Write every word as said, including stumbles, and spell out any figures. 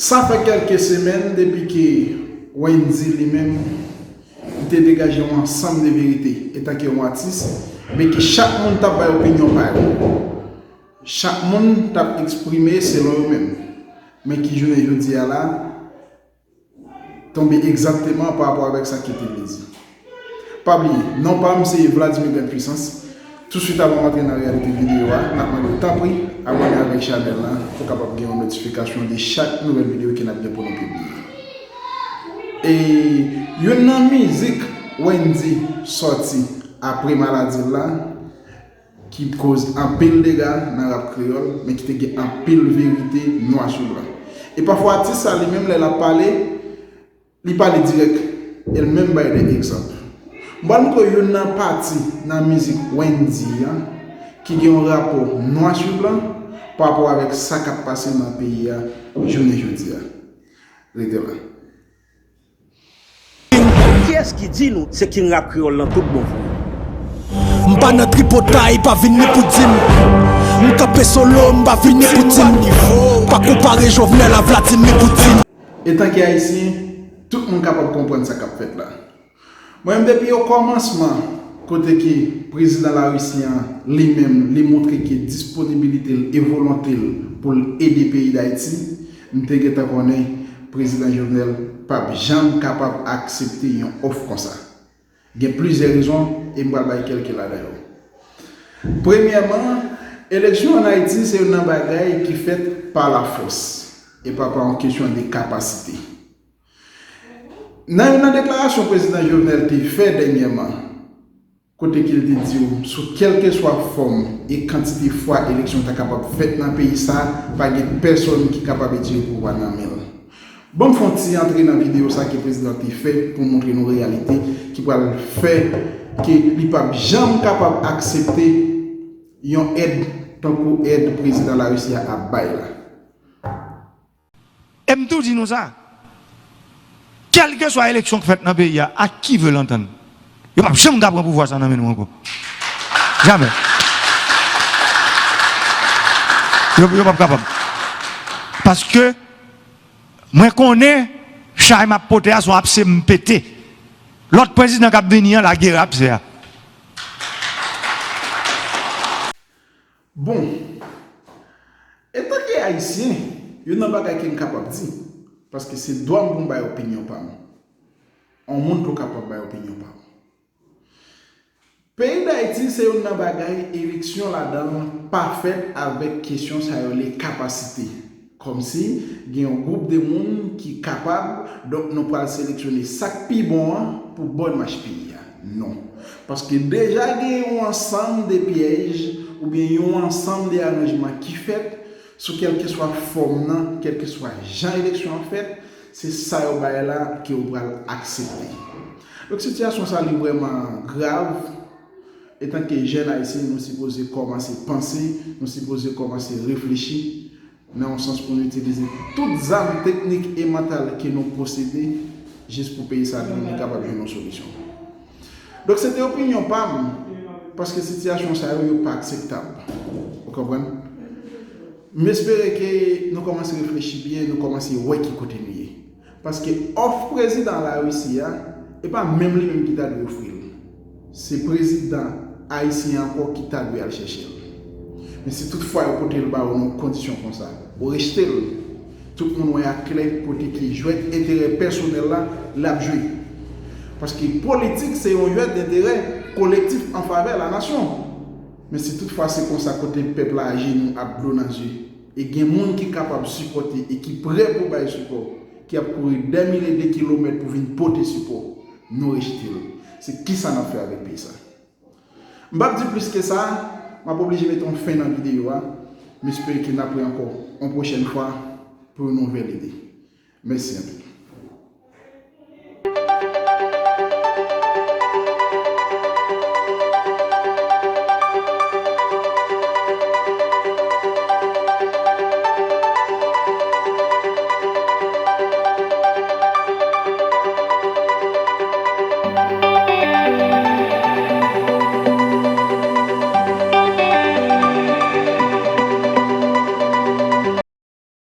Sa fè kèlke semèn depi ke Wendy li menm, li te degaje yon ansanm de verite etanke yon atis, men ke chak moun t ap bay opinyon pa yo. Chak moun t ap eksprime selon yo menm. Men ki jounen jodi a la, tonbe egzakteman pa rapò avèk sa ke te vle di. Pa bliye, non pa m se Vladimir Grande Puissance. Touswit avan m antre nan reyalite videyo a, n ap mande w tanpri abòne avèk chanèl la pou w kapab gen yon notifikasyon de chak nouvèl videyo ke n ap gen pou nou pibliye. E youn nan mizik Wendy sòti apre maladi l la, ki koz anpil dega nan rap kreyòl, men ki te gen anpil verite nwa sou blan. E pafwa atis sa li menm lè l ap pale, li pale dirèk, e l menm bay de egzanp. M pral montre w youn nan pati nan mizik Wendy an, ki gen yon rapò nwa sou blan pa rapò avèk sa k ap pase nan peyi a jounen jodi a. Rete la. Kiyès ki di nou se king rap kreyòl lan tout bon vre? M pa nan tripotay, pa vin ni pou di m. M kanpe solo, m pa vin ni pou di m. Pa konpare Jovenel a Vladimir Putin. Etanke Ayisyen, tout moun kapab konprann sa k ap fèt la. Mwen menm depi okòmansman, kote ke prezidan Larisi an li menm li montre ke disponibilite l e volonte l pou l ede peyi Dayiti, m te gentan konnen prezidan Jovenel p ap janm kapab aksepte yon òf konsa. Gen plizyè rezon e m pral bay kèlke ladan yo. Premyèman, eleksyon ann Ayiti se youn nan bagay ki fèt pa lafòs e pa pa yon kesyon de kapasite. Nan youn nan deklarasyon prezidan Jovenel te fè dènyèman, kote ke l te di w sou kèlkeswa fòm e kantite fwa eleksyon ta kapab fèt nan peyi sa, pa gen pèsonn ki kapab retire pouvwa nan men l. Ban m fè yon ti antre nan videyo sa ke prezidan te fè pou montre nou reyalite ki pral fè ke li p ap janm kapab aksepte yon èd tankou èd prezidan Larisi a ap bay la. E m tou di nou sa, kèlkeswa eleksyon k fèt nan peyi a, à qui veut l'entendre, yo p ap janm ka pran pouvwa sa nan men nou ankò. Jamè. Yo, yo p ap kapab. Paske mwen konnen chay m ap pote a se yon apse m pete. Lòt prezidan k ap vini an lage apse a. Bon, etanke Ayisyen, youn nan bagay ke m kapab di, paske se dwa m pou m bay opinyon pa m, yon moun tou kapab bay opinyon pa m. Peyi Dayiti se youn nan bagay eleksyon ladan l pa fèt avèk kesyon sa yo le kapasite. Kòmsi gen yon gwoup de moun ki kapab, donk nou pral seleksyone sa k pi bon an pou bòn mach peyi a. Non. Paske deja gen yon ansanm de pyèj oubyen yon ansanm de aranjman ki fèt sou kèlkeswa fòm nan, kèlkeswa jan eleksyon an fèt, se sa yo bay la ke ou pral aksepte. Donk sitiyasyon sa li vrèman grav. Etanke jèn ayisyen, nou sipoze kòmanse panse, nou sipoze kòmanse reflechi nan yon sans pou nou itilize tout zam teknik e mantal ke nou posede jis pou peyi sa li menm li kapab jwenn yon solisyon. Donk se te opinyon pa m, paske sitiyasyon sa yo, yo pa akseptab. Ou konprann? M espere ke nou kòmanse reflechi byen, nou kòmanse wè ki kote nou ye. Paske òf prezidan Larisi a, e pa menm li menm ki ta dwe ofri l. Se prezidan ayisyen ankò ki ta dwe al chèche l. Men si toutfwa yo pote l ba ou nan kondisyon konsa, ou rejte l, tout moun wè a klè kote ke jwèt enterè pèsonèl la l ap jwe. Paske politik se yon jwèt denterè kolektif an favè lanasyon. Men si toutfwa se konsa kote pèp la ajenou ap dlo nan zye, e gen moun ki kapab sipòte e ki prè pou bay sipò, ki ap kouri dè milye de kilomèt pou vin pote sipò, nou rejte l. Se kisa n ap fè avèk peyi sa? M p ap di plis ke sa, m ap oblije mete yon fen nan videyo a. M espere ke n ap wè ankò yon pwochèn fwa pou yon nouvèl ide. Mèsi anpil.